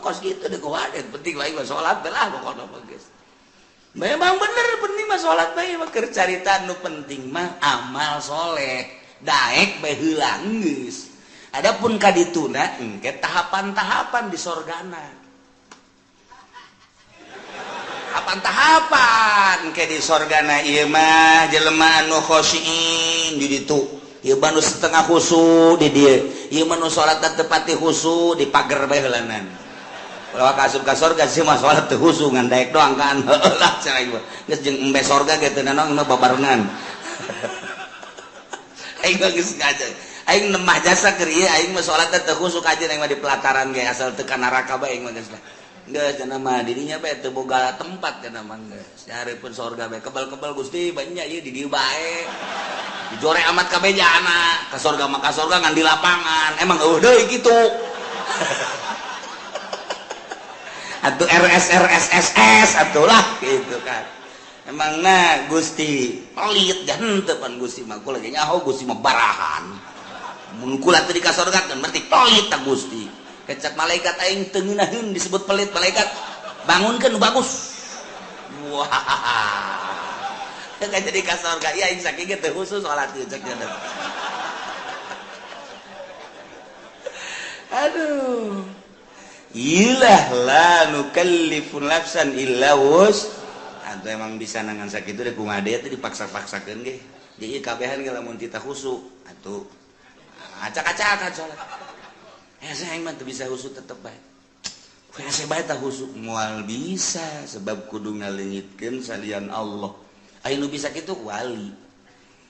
mah kos kitu deuk wae penting lain mah salat bae lah pokona mah geus. Memang bener penting mah salat bae mah keur carita nu penting mah amal soleh daek bae heula geus. Adapun kadituna engke tahapan-tahapan di sorgana. Tahapan-tahapan ke di sorgana ieu mah jelema anu khosyin di ditu. Ieu mah nu setengah khusu di dieu. Ieu mah nu salat teu pati khusu di pager bae heulanan. Ulah ka asup ka sorga sih mah salat teu khusu ngan daek doang kan. Heueuh lah cenah ieu. Geus jeung embe sorga ge teu nanaon mah babarengan. Aing mah geus ngaja. Aing nemah jasa keur ieu aing mah salat teh teu khusu kajeun aing mah di pelataran ge asal teu ka neraka bae aing mah geus lah. Geus cenah mah dirinya bae teu boga tempat cenah mah geus. Dihareupeun sorga bae kebal-kebal Gusti banyak ieu di dieu bae. Dijore amat kabeh jana ka sorga mah ka sorga ngan di lapangan. Emang eueuh deui kitu. Atuh RS RS SS atuh lah gitu kan. Emangna Gusti pelit dan henteu pan Gusti mah kula ge nyaho Gusti mah barahan. Mun kula teu dikasorgakeun berarti pelit ta Gusti. Kecap malaikat aing teu ngeunaheun disebut pelit malaikat. Bangunkeun nu bagus. Wah. Teu jadi ka sorga ieu aing sakieu ge teu khusus salat ieu cek nya. Aduh. Ilah la nukallifu nafsan illa wus. Atau emang bisa nangan sakitu deh kumaha deui teh dipaksa-paksakeun ge. Jadi kabehan ge lamun tita khusu atuh acak-acakan salat. Hese aing mah teu bisa khusu tetep bae. Hese bae tah khusu moal bisa sebab kudu ngaleungitkeun salian Allah. Aya nu bisa kitu wali.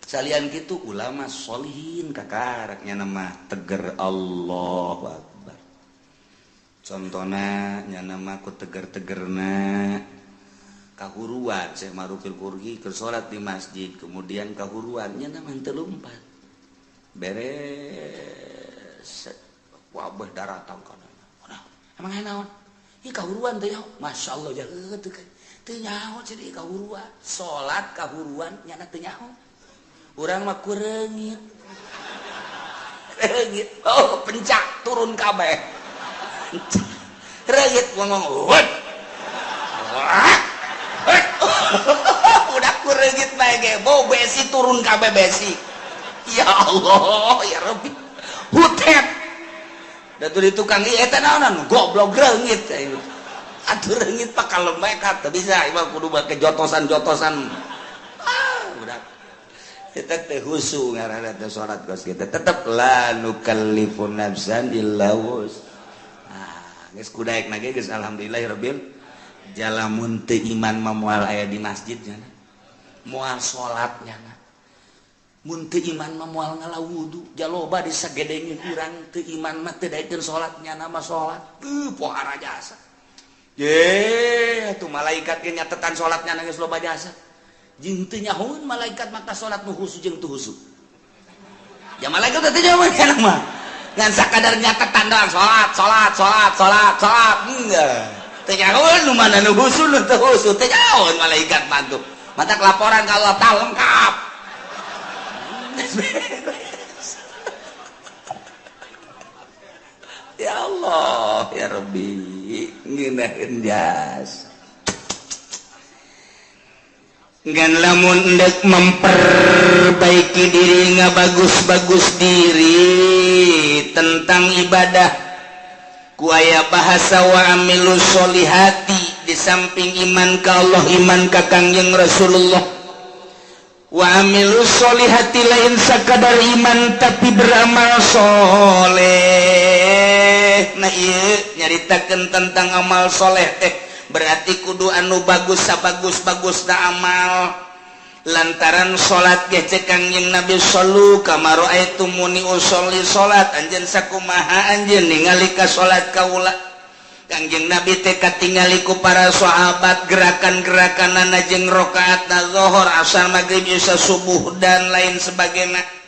Salian kitu ulama sholihin kakarak nya mah teger Allahu Akbar. Contohna nya mah ku teger-tegerna kahuruan Syekh Marufil Qurhi keur salat di masjid kemudian kahuruan nya mah teu lumpat. Beres wabah daratang kana. Emang aya naon? Ieu kahuruan teh nyaho. Masyaallah jaeuh teu teu nyaho jadi kahuruan. Salat kahuruan nyana teu nyaho. Urang mah ku reungit. Reungit. Oh, pencak turun kabeh. Reungit ngomong. Udah ku reungit bae ge bau besi turun kabeh besi. Ya Allah, ya Rabbi. Hutet. Da tuh di tukang ieu eta naonan goblok reungit. Atuh reungit pak kalau mereka teu bisa ieu mah kudu make jotosan-jotosan. Ah, udah. Kita teh khusu ngaranna teh salat kos kita tetep la nukallifu nafsan illa wus. Ah, geus kudaekna ge geus alhamdulillahirabbil jalamun teu iman mah moal aya di masjid nya. Moal salat nya. Mun teu iman mah moal ngala wudu, jaloba disagedengin urang teu iman mah teu daekeun salat nya mah salat. Teu pohara jasa. Ye, atuh malaikat ge nyatetan salatnya geus loba jasa. Jeung teu nyahoeun malaikat maka salat nu khusu jeung teu khusu. Ya malaikat teh teu nyahoeun kana mah. Ngan sakadar nyatetan doang salat, salat, salat, salat, salat. Enggak. Teu nyahoeun nu mana nu khusu nu teu khusu, teu nyahoeun malaikat mah tuh. Matak laporan ka Allah tah lengkap. Ya Allah, ya Rabbi, ngeunaheun jasa. Ngan lamun endek memperbaiki diri ngabagus-bagus diri tentang ibadah ku aya bahasa wa amilus solihati di samping iman ka Allah iman ka Kangjeng Rasulullah wa amilus solihati lain sakadar iman tapi beramal soleh. Nah ieu nyaritakeun tentang amal soleh teh berarti kudu anu bagus sabagus-bagusna amal lantaran salat ge cek Kangjeng Nabi sallu kama raaitumuni usolli salat anjeun sakumaha anjeun ningali ka salat kaula. Kangjeng Nabi teh katingali ku para sahabat gerakan-gerakanana jeung rakaatna zuhur, asar, magrib, isya, subuh dan lain sebagainya.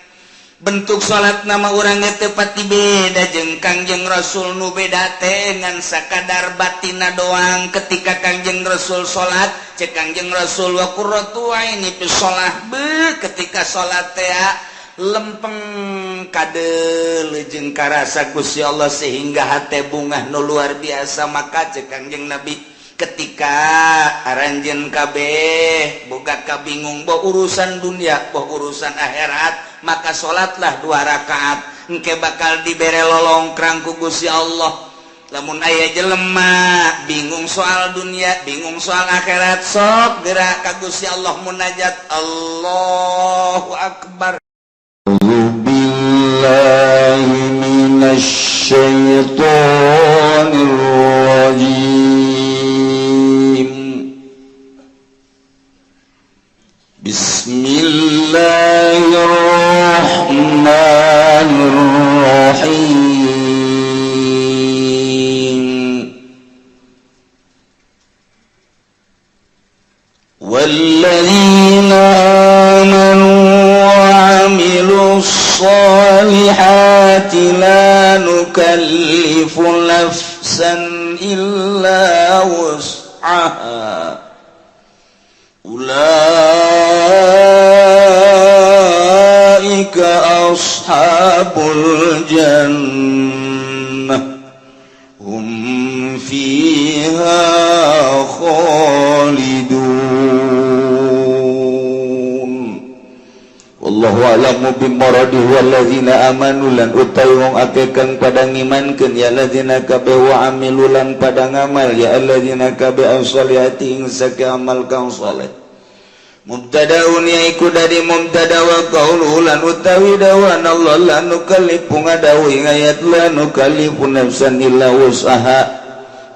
Bentuk salat nama urang teh pati beda jeung Kangjeng Rasul nu beda teh ngan sakadar batina doang. Ketika Kangjeng Rasul salat cek Kangjeng Rasul wa qurratu aini fi shalah be ketika salat teh Lempeng kadele jeung karasa Gusti Allah sehingga hate bungah nu luar biasa. Maka cek Kangjeng Nabi, ketika aranjeun kabeh boga kabingung, boh urusan dunia, boh urusan akhirat, maka salatlah dua rakaat, engke bakal dibere lolongkrang ku Gusti Allah. Lamun aya jelema bingung soal dunia, bingung soal akhirat, sok gerak ka Gusti Allah, munajat. Allahu akbar. بالله من الشيطان الرجيم. بسم الله الرحمن الرحيم. والذين آمنوا وعملوا الصالحات لا نكلف نفسا إلا وسعها أولئك أصحاب الجنة هم فيها خالدون. Wallahu a'lamu bimuradihi. Walladzina amanu lan utawi wong akeh kang pada ngimankeun ya alladzina kabeh, wa amilu lan pada ngamal ya alladzina kabeh, as-solihati ing sake amal kang saleh. Mubtadaun yaiku dari mubtada. Wa qauluhu lan utawi dawan Allah, la nukallifu, ngadawu ing ayat, la nukallifu nafsan illa wus'aha,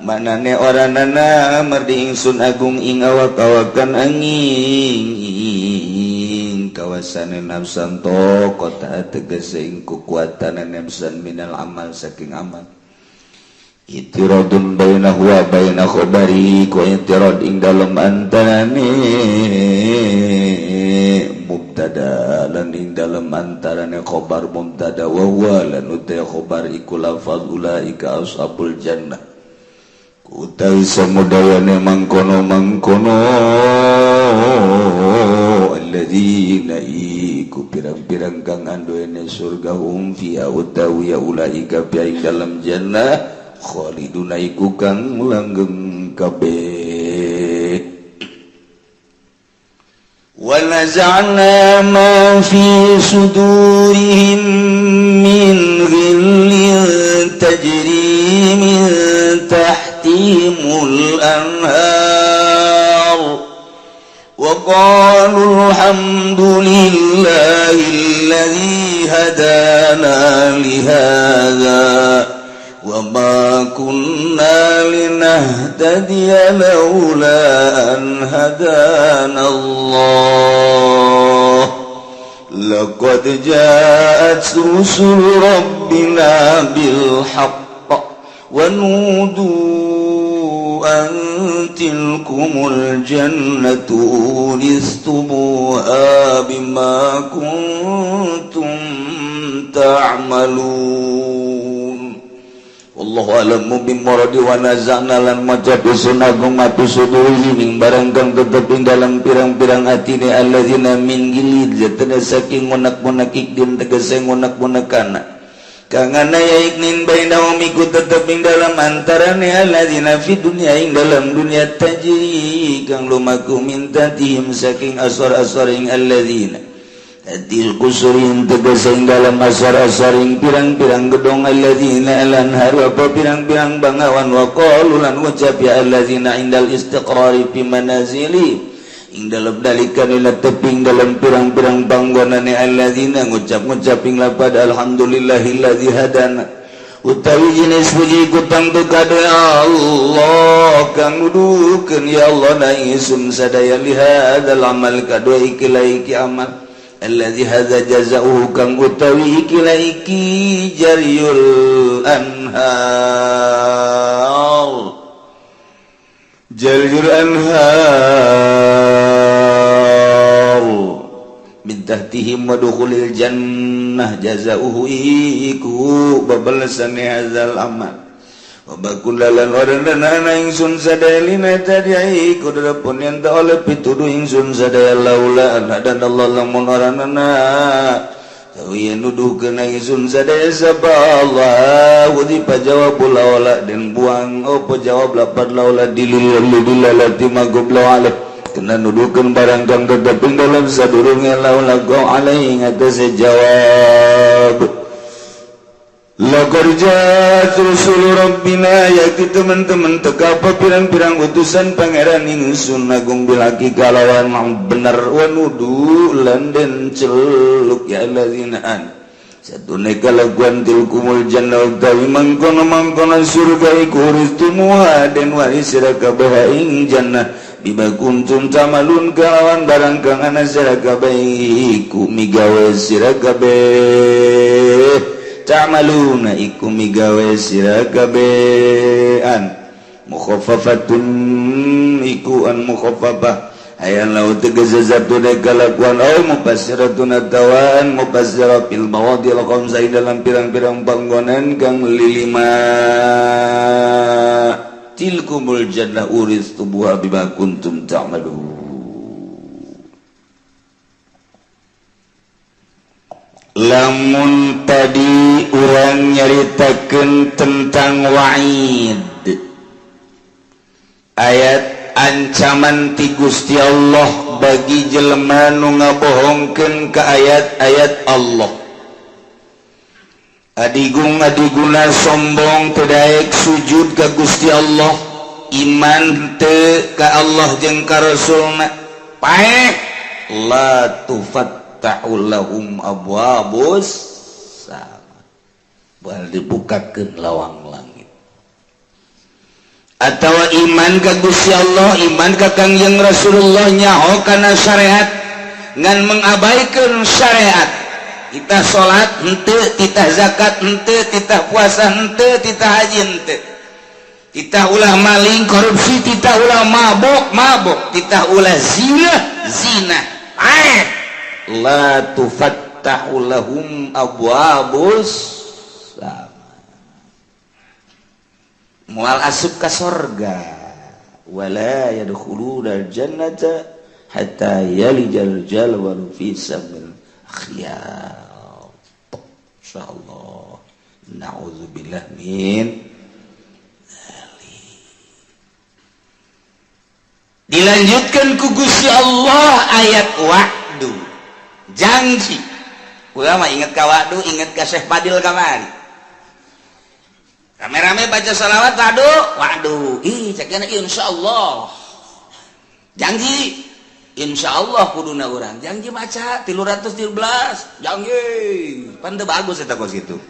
manane oranana merdi ingsun agung ing awak-awakan angin kawasane nafsan kota, tegese ing kekuatan nafsan, minal amal saking amal. Itiradun bainahu wa baina khabari, ku itirad ing dalem antarane mubtada lan ing dalem antarane khabar mubtada. Wa huwa lan utai khabar iku lafaz ulaika ashabul jannah, utawi samudayane mangkono mangkono alladzina iku pirang-pirang kang anduene surga, hum fiha utawi ya ulaika fi ing dalam jannah, khaliduna iku kang langgeng kabeh. ونزعنا ما في صدورهم من غل تجري من تحتهم الأنهار وقالوا الحمد لله الذي هدانا لهذا وما كنا لنهتدي لولا أن هدانا الله لقد جاءت رسل ربنا بالحق ونودوا أن تلكم الجنة أورثتموها بما كنتم تعملون. Wallahu a'lamu bimuradi. Wa naza'na lan maca ingsun agung ma fi sudurihim ing barang kang tetep ing dalam pirang-pirang atine alladzina min ghillin, zatna saking ngunek-ngunek ikdin, tegese ngunek-ngunekana kang ana ya iknin, bainahum iku tetep ing dalam antarane alladzina, fi dunya ing dalam dunya, tajri kang lumaku, min tahtihim saking asor-asor ing alladzina, Til kusurin tegese ing dalam asar-asaring pirang-pirang gedong alladzina, al-anhar apa pirang-pirang bangawan. Wa qalu lan ngucap ya alladzina indal istiqrari fi manazili, ing dalam dalikan ila teping dalam pirang-pirang panggonane alladzina, ngucap-ngucap ing lapad alhamdulillahilladzi hadana, utawi jenis puji ku tangtu kade Allah kang nuduhkeun ya Allah na ingsun sadaya, lihadzal amal kadua ikilah iki amal, alladzi hadza jazaohu kang utawi ikilah iki jaryul anhar, jaryul anhar min tahtihim wa dukhulil jannah, jazaohu iku babalasan hadzal amal. Wa bakulalan warana ingsun sadaya lina tadi iku pun yang oleh pituduh ingsun sadaya laula an dan Allah lamun oranana. Yen nuduhkeun ingsun sadaya sapa Allah udipa jawab laula dan buang apa jawab lapad laula dilalati magobla alaih kena nuduhkeun barang kang tetep ing dalam sadurunge laula go alaih ngatasé jawab. Laqad ja'at rusul rabbina yakti teman-teman teka pirang-pirang utusan pangeran ingsun agung bil haqi kalawan bener wa nudu lan den celuk ya allazina an satune kalakuan tilkumul jannah utawi mangkono-mangkono surga iku uristumuha den waris sira kabeh ing jannah bima kuntum tamalun kalawan barang kang ana sira kabeh iku migawe sira kabeh ta'maluna iku migawe sira kabehan mukhaffafatun iku an mukhaffafah ayan lau tegese satune kalakuan au mufassiratun atawan mufassira fil mawadil khamsah dalam pirang-pirang panggonan kang lilima tilkumul jannah uristumuha bima kuntum ta'malun. Lamun tadi urang nyaritakeun tentang wa'id, ayat ancaman ti Gusti Allah bagi jelema nu ngabohongkeun ka ayat-ayat Allah. Adigung adiguna sombong teu daek sujud ka Gusti Allah, iman teu ka Allah jeung ka Rasulna, paeh la tufat lahum abwabus sama bal dibukakeun lawang langit. Atawa iman ka Gusti Allah, iman ka Kangjeng Rasulullah, nyaho kana syariat ngan mengabaikan syariat. Kita salat henteu, kita zakat henteu, kita puasa henteu, kita haji henteu, kita ulah maling korupsi, kita ulah mabok mabok, kita ulah zina zina. Ae la tufattahu lahum abwabus sama moal asup ka sorga wala yadkhuluna jannata hatta yalijal jalwalu fi samil khiyat. Insyaallah na'udzubillah min dzalik. Dilanjutkan ku Gusti Allah ayat wa'du, janji. Ulama inget ka wa'du, inget ka Syekh Fadil kamari. Rame-rame baca salawat wa'du, wa'du. Ih, cekna insyaallah. Janji insyaallah kuduna urang. Janji maca 313, janji. Pan teu bagus eta kos kitu.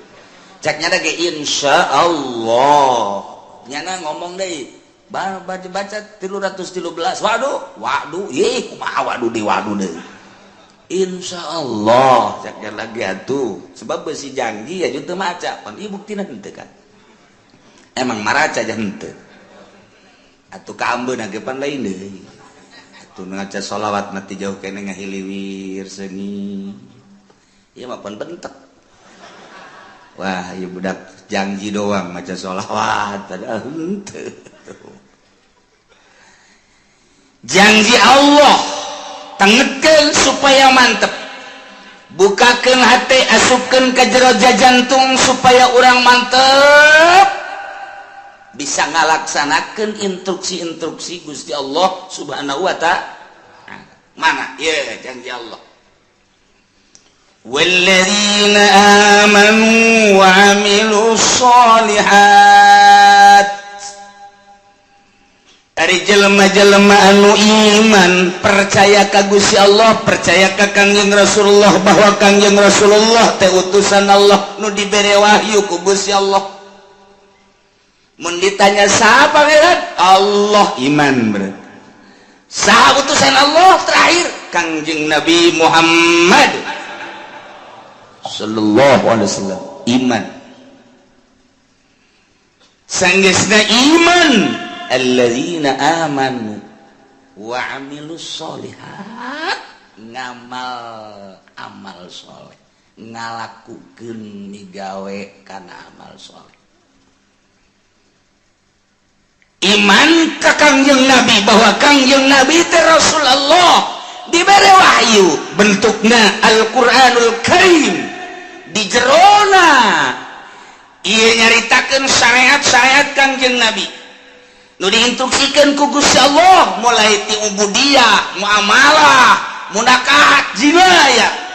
Ceknya ge insyaallah. Nyana ngomong deui, baca 313, wa'du, wa'du. Ih, kumaha wa'du di wa'du deui. Insya Allah cakap lagi atuh sebab besi janji ya teu maca pan ieu buktina henteu kan emang maraca aja henteu atuh kaambeuna ge pan lain deui atuh ngaca sholawat mati jauh kene ngahiliwir seungi ieu mah pan bentek wah ieu budak janji doang maca sholawat padahal henteu. Janji Allah tengetkeun supaya mantep, bukakeun hati, asupkeun ka jero jantung supaya urang mantep bisa ngalaksanakeun instruksi-instruksi Gusti Allah Subhanahu wa ta'ala. Mana ieu janji Allah, walladzina amanu wa amilus sholihat. Ari jelema-jelema anu iman percaya ka Gusti Allah, percaya ka Kangjeng Rasulullah bahwa Kangjeng Rasulullah teh utusan Allah nu dibere wahyu ku Gusti Allah. Mun ditanya saha pangeran? Allah, iman berarti. Saha utusan Allah terakhir? Kangjeng Nabi Muhammad sallallahu alaihi wasallam, iman. Sanggeusna iman alladzina amanu wa amilus sholihat, ngamal amal soleh, ngalakukeun migawe kana amal soleh. Iman ka Kangjeng Nabi bahwa Kangjeng Nabi teh Rasulullah diberi wahyu bentukna Al-Qur'anul Karim. Di jerona ieu nyaritakeun syariat-syariat Kangjeng Nabi nu diinstruksikeun ku Gusti Allah mulai ti ubudiyah, muamalah, munakahat, jinayah.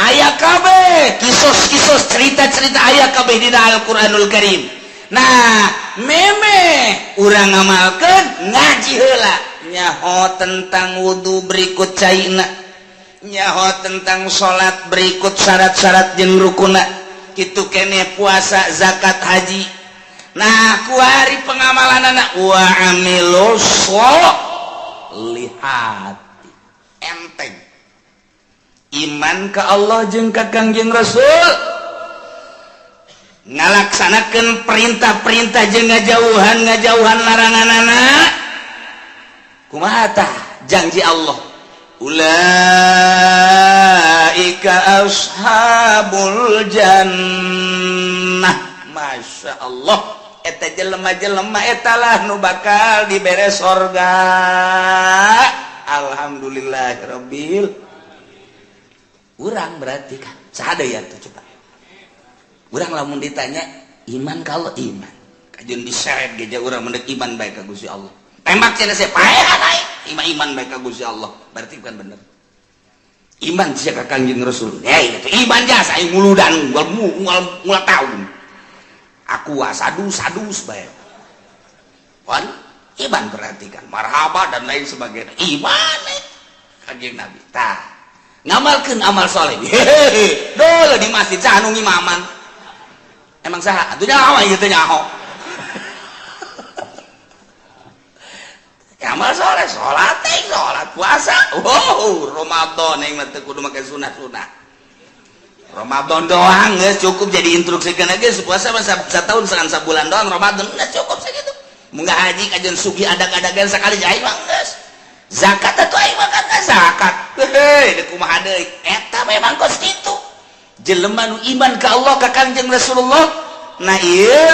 Aya kabeh kisos-kisos cerita-cerita aya kabeh dina Al-Qur'anul Karim. Nah, meme urang ngamalkeun ngaji heula nyaho tentang wudu berikut caina, nyaho tentang salat berikut syarat-syarat jeung rukuna, kitu kene puasa, zakat, haji. Nah, kuari pengamalan anak wa amilus sholihati enteng iman ke Allah jeung ka Kangjeng Rasul, ngalaksanakeun perintah-perintah jeung ngajauhan laranganana. Kumaha tah janji Allah? Ulaika ashabul jannah. Masya Allah, eta jelema-jelema etalah nu bakal dibere sorga. Alhamdulillahirabbil. Urang berarti kan saha ya tuh, coba urang lamun ditanya iman, kalau iman kajeun diseret ge urang mendek iman baik ka Gusti Allah, tembak cenah saya paehan aing iman, iman baik ka Gusti Allah, berarti bukan bener iman sia ka Kangjeng Rasul. Hei, itu iman jasa aing muludan unggal unggal tahun aku sadus sadus bae pan iman, berarti kan marhaba dan lain sebagainya iman Kangjeng Nabi. Tah, ngamalkeun amal soleh, hehehe, dole di masjid saha nu ngimaman? Emang saha atuh nyaho ieu teh? Nyaho amal soleh, salat teh, salat, puasa. Wow, Ramadan aing mah teu kudu make sunah-sunah. Ramadan doang geus cukup jadi instruksi geus puasa mah satahun sangan sabulan doang, Ramadan geus cukup sakitu. Munggah haji kajeun sugih adag-adagan sakali aing mah geus. Zakat atuh aing mah kan zakat. Heuh, deuk kumaha deui? Eta memang kos kitu. Jelema nu iman ka Allah ka Kangjeng Rasulullah, nah ieu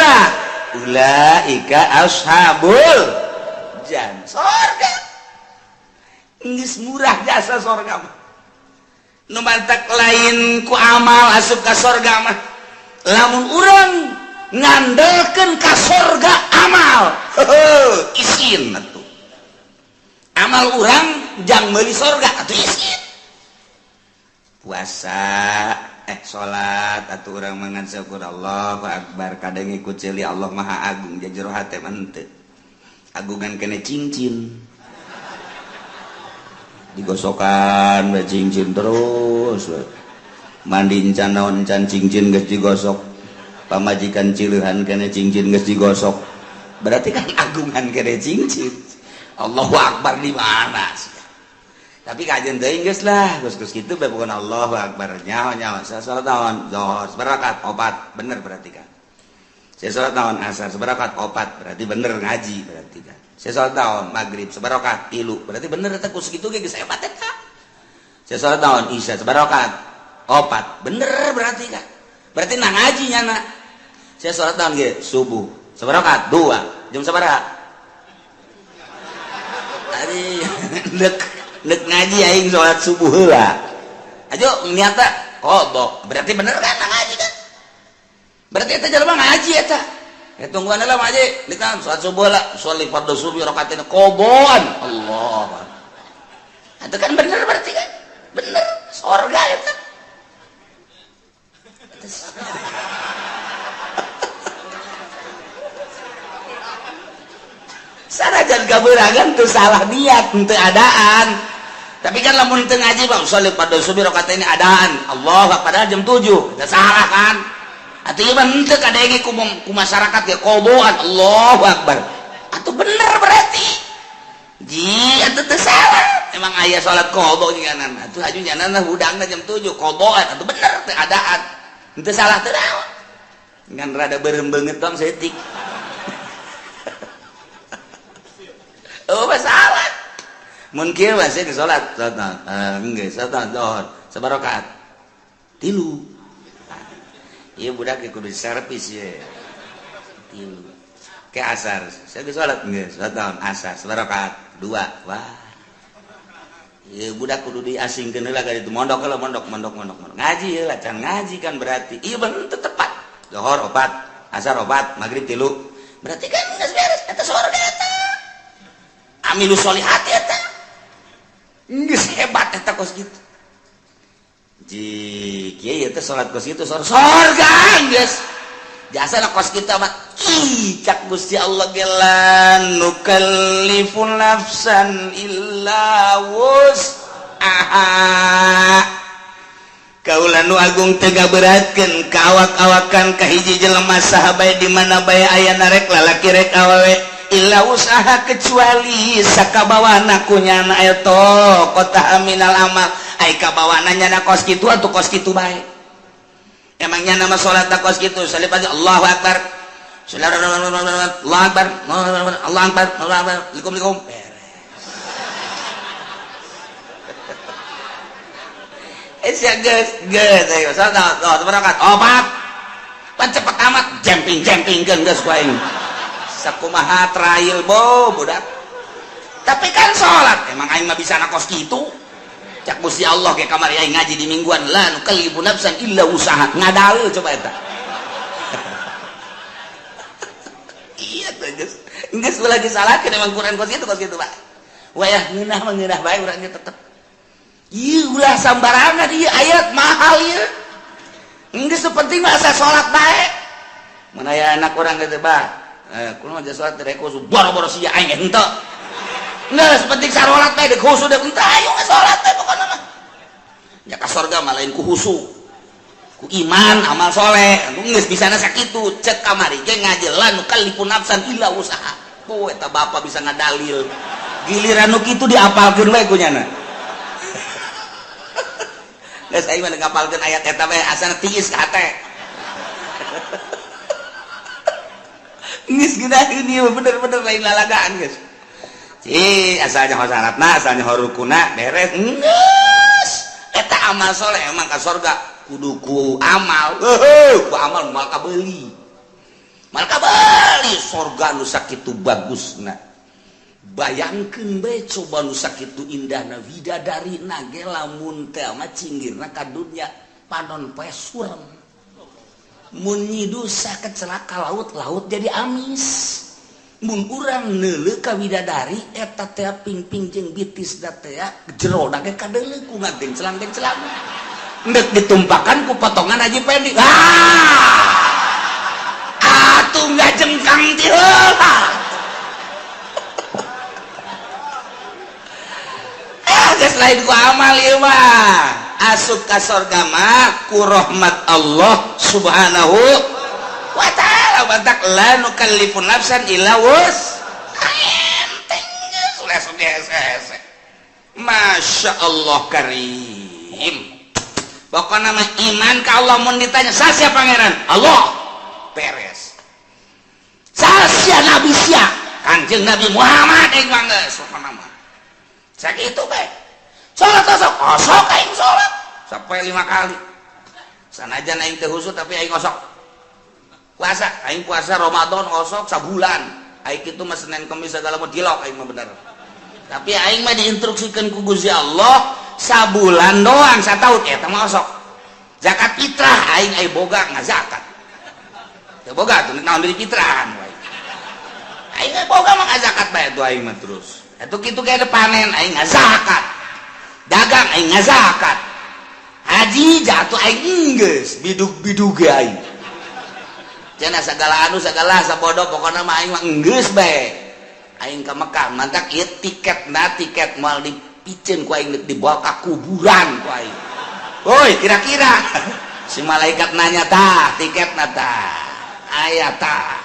ulaika ashabul jan sorga. Geus murah jasa sorga mah. Nu mantak lain ku amal asup ka sorga mah. Lamun urang ngandelkeun ka sorga amal, heuh, isin atuh. Amal urang jang meuli sorga atuh isin. Puasa, salat atuh urang mangan syukur Allahu akbar, kadang ikut ceuli Allah Maha Agung jero hate mah henteu. Agungan kene cincin digosokan we cincin terus we. Mandi encan naon encan cincin geus digosok, pamajikan cileuhan kene cincin geus digosok, berarti kan agungan kene cincin. Allahu akbar di mana? Tapi kajian teuing geus lah, geus geus kitu bae bukan Allahu akbar. Nyaho nyaho saya salat naon? Zuhur sabarakat opat, bener berarti kan. Saya salat naon? Asar sabarakat opat, berarti bener ngaji berarti kan. Saya salat naon? Maghrib sabarakat tilu, berarti bener eta ku sakitu ge geus hebat eta. Saya salat naon? Isya sabarakat opat, bener berarti kan. Berarti nah ngaji nyana. Saya salat naon ge? Subuh sabarakat dua, jam sabaraha? Ari nek nek ngaji aing salat subuh heula. Ayo niatna qada, berarti bener kan ngaji kan? Berarti eta jelema ngaji eta. Ya tungguan lah ngaji, dikan salat subuh lah, sholat fardhu subuh rakaatin qadaan. Allah. Itu kan bener berarti kan? Bener, sorga eta. Sanajan kaberangan teu salah niat, teu adaan. Tapi kan lamun teu ngaji bang, sholat fardhu subuh rakaat ini adaan. Allah, padahal jam 7. Teu salah kan? Atuh ieu mah henteu kadenge ku masyarakat ya qodoan. Allahu akbar. Atuh bener berarti. Ji, atuh teu salah. Emang aya salat qada nyanan. Atuh aju nyanan hudangna jam 7 qodoan. Atuh bener teu adaan. Henteu salah teu naon. Ngan rada beureum beungeut tong saeutik. Oh, masalah. Mun kieu mah sih salat, salat. Geus salat zuhur, sabarakat. Tilu. Ieu budak ge kudu servis ye. Tilu. Ke asar, saya geus salat geus, salat naon? Asar, sabarakat. Dua. Wah. Ya budak kudu diasingkeun heula ka ditu, mondok heula, mondok mondok mondok mondok. Ngaji heula, can ngaji kan berarti. Iya bener tepat. Zuhur 4, asar 4, maghrib 3. Berarti kan geus beres eta sorga eta. Amilu sholihat eta. Geus hebat eta kos kitu. Ji kieu teh salat kos kitu sorga geus. Jasa kos kitu mah ih cak Gusti Allah gelan nukallifu nafsan illa wus'aha. Kaula nu agung teu ngaberatkeun ka awak-awakan ka hiji jelema saha bae di mana bae aya rek lalaki rek awewe illa usaha kecuali sakabawana ku nyana eta kota minal amal ai kabawana nyana kos kitu atuh kos kitu bae. Emangnya nama salat kos kitu salib aja Allahu akbar. Allahu akbar, Allahu akbar, Allahu akbar, likum likum. Geus geus ayo salat berangkat opat. Pan cepet amat jemping-jempingkeun geus ku aing. Sakumaha trail bo budak. Tapi kan salat emang aing mah bisa na kos kitu. Cak Gusti Allah ke kamari aing ngaji di mingguan la nukallifu nafsan illa usaha. Ngadalil coba eta. Iya tuh geus. Geus ulah disalahkeun emang Quran kos kitu Pak. Wayah ngeunah mah ngeunah bae urang ge tetep. Ieu ulah sambarangan ieu ayat mahal ieu. Geus penting mah asa salat bae. Mun aya anak urang kitu bah. Kumaha aja salat rek khusu boro-boro sia aing henteu. Geus penting sarolat bae deuk khusu deuk henteu ayo geus salat bae pokona mah. Nya ka sorga mah lain ku khusu. Ku iman amal soleh. Geus bisana sakitu cek kamari ge ngajelan nukallifu nafsan illa usaha. Oh eta bapa bisa ngadalil. Giliran nu kitu diapalkeun bae ku nyana. Geus aing mah ngapalkeun ayat eta bae asana tiis ka hate. Geus geunaheun ieu bener-bener lain lalagaan geus. Cih, asalnya syaratna, asalnya rukuna beres. Geus. Eta amal soleh emang ka sorga kudu ku amal. Heuh, ku amal moal kabeuli. Moal kabeuli sorga nu sakitu bagusna. Bayangkeun bae coba nu sakitu indahna widadari na ge lamun teh mah cinggirna ka dunya panon poe surem. Mun nyidusa kecelaka laut-laut jadi amis. Mun urang neuleuh ka widadari eta teh pingping jeung bitis da teh jerona ge kadeuleuh ku ngagenclang-genclang. Endek ditumpakan ku potongan Haji Pendi. Ah! Atuh ngajengkang ti heula. Ah, geus lain ku amal ieu mah. Asup ka sorga mah ku rahmat Allah Subhanahu wa ta'ala. Batak la nukallifu nafsan illa wus. Enteng geus langsung dihese-hese. Masya Allah karim. Pokokna mah iman ka Allah mun ditanya sasia pangeran? Allah. Beres. Sasia nabi sia? Kanjeng Nabi Muhammad aing mah geus pokona mah. Sakitu bae. Salat osok, osok aing salat sampai 5 kali. Sanajan aing teu khusyuk tapi aing osok. Puasa, aing puasa Ramadan osok sabulan. Aing kitu mah Senin Kamis segala mah dilok aing mah bener. Tapi aing mah diinstruksikeun ku Gusti Allah sabulan doang sataun eta mah osok. Zakat fitrah aing aya boga ngazakat. Teu boga tuh naon deui fitrahan wae. Aing boga mah ngazakat bae tuh aing mah terus. Atuh kitu ge panen aing ngazakat. Dagang aing ngazakat. Haji jatuh aing geus bidug-bidug ge aing. Cenah sagala anu sagala sabodo pokona mah aing mah geus bae. Aing ka Mekah mantak ieu tiketna tiket moal dipiceun ku aing dibawa ka kuburan ku aing. Woi kira-kira si malaikat nanya tah tiketna tah aya tah.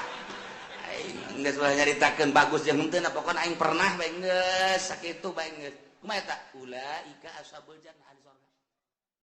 Aing geus ulah nyaritakeun bagus jeung henteu pokona aing pernah bae geus sakitu bae geus. Kumaha eta? Ulaika ashabul jannah.